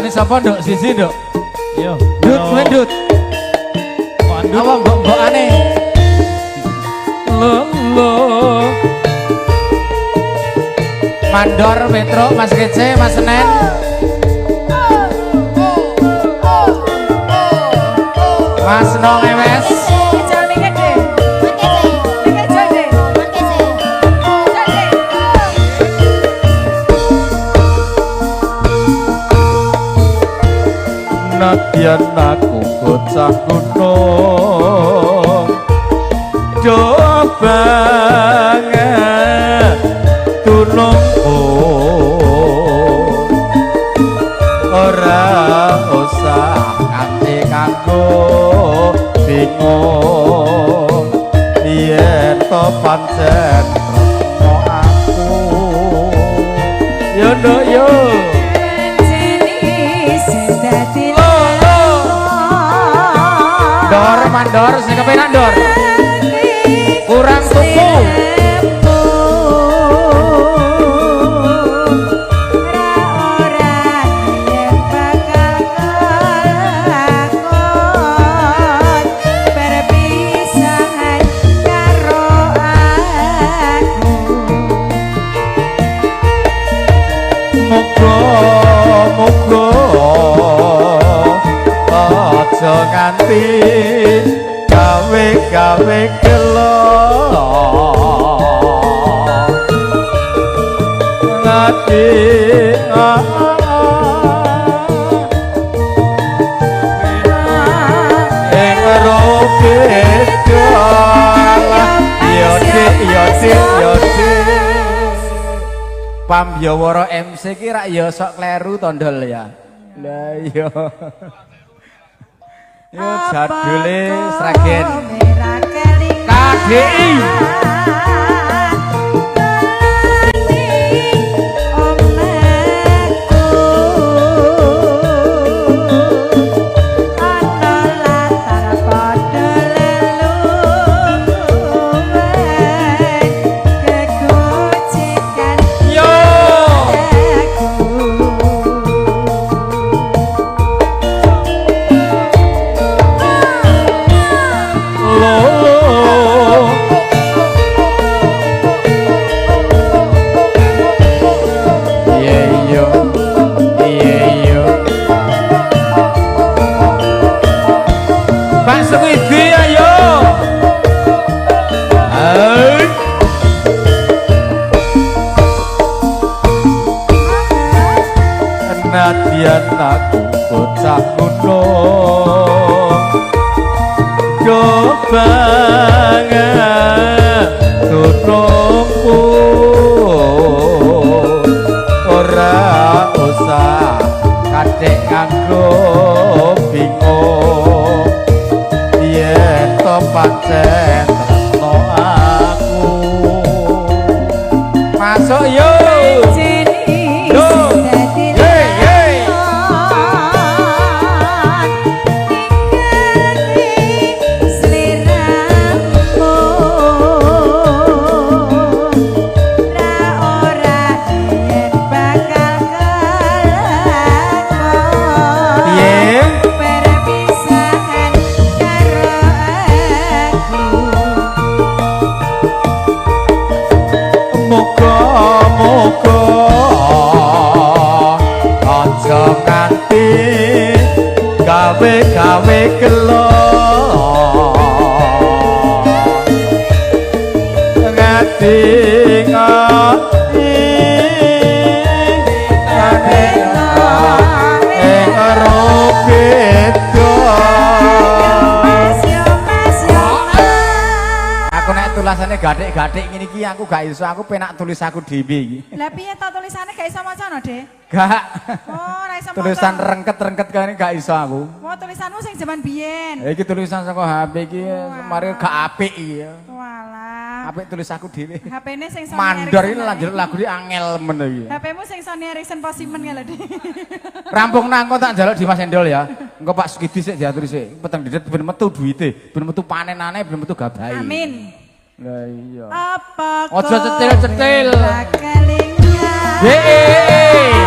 Kancane sapa, Nduk? Siji, Nduk. Yo. Ndut, kowe Ndut. Apa mbok-mbokane? Lo lo. Mandor Petro, Mas Kece, Mas Senen. Mas Nong MS. Nadyan aku bocah gunung do banget tulungku ora usah Kanthi kanggo bingung yen to pancen tresno aku yo nduk yo. Dor mandor sing kepenak dor. Kurang tuku. Muga-muga aja nganti gawe-gawe gelo ngati ing beda yo dik yo dik yo dik. Pambyawara MC ki rak ya sok kleru tondol ya. Lah iya. Yo jadule Sragen. KDI. Yo. Lo Iya iya. Iya iya. Pak Sukidi ayo. Hai. Nadyan aku bocah gunung do banget tulungku ora usah Kadek nganggo bingung yen to pancen tresno aku. Masuk yo. Yo. Ye ye. Piye? Muga-muga aja nganti gawe-gawe gelo ngati ngati ing beda. Aku nek tulisane gathik-gathik ngene iki aku gak iso, aku penak tulis aku dhewe iki. Lah piye to tulisane gak iso maca no, Dik? Gak. Oh, ora iso maca. Tulisan rengket-rengket kene gak iso aku. Wah, tulisanmu sing jaman biyen. Iki tulisan saka HP iki mari gak apik iki. Walah. Apik tulis aku dhewe. HP-ne sing Sony Mandor iki Ericsson. lanjut lagu iki angel men iki. HP-mu sing Sony Ericsson Posimen ya lho, Dik. Rampung nang engko tak njaluk Dimas Endol ya. Engko Pak Sukidi sik diaturi sik. Peteng dedet ben metu duwite, ben metu panenane, ben metu gabahe. Amin. Lah iya. Apa Aja cetil-cetil. kowe kelingan Ye.